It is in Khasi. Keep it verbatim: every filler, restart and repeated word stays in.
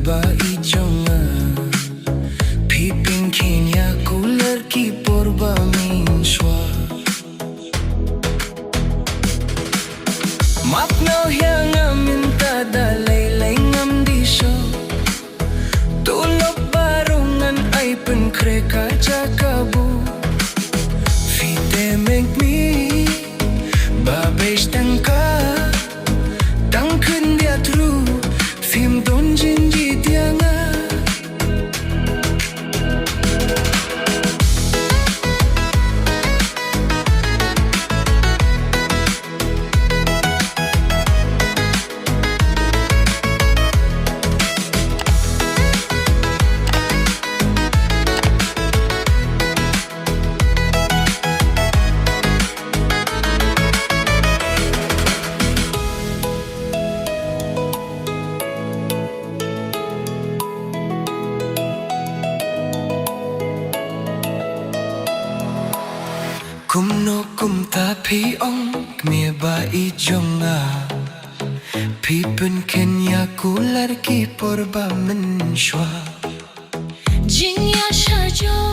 ba i jong nga. Phi pynkheiñ ïa ku lad ki por ba mynshuwa. Map noh ïa nga mynta da lei lei ngam dei shuh. Tulop baroh ngan ai pynkhreh ka jaka buh. Phi te meng mi ba beit tang ka tang khyndiat ruh phim don jingjied ïa nga. Kumno kumta phi ong kmie ba i jong nga. Phi pynkheiñ ïa ku lad ki por ba mynshuwa. Jingïasha jong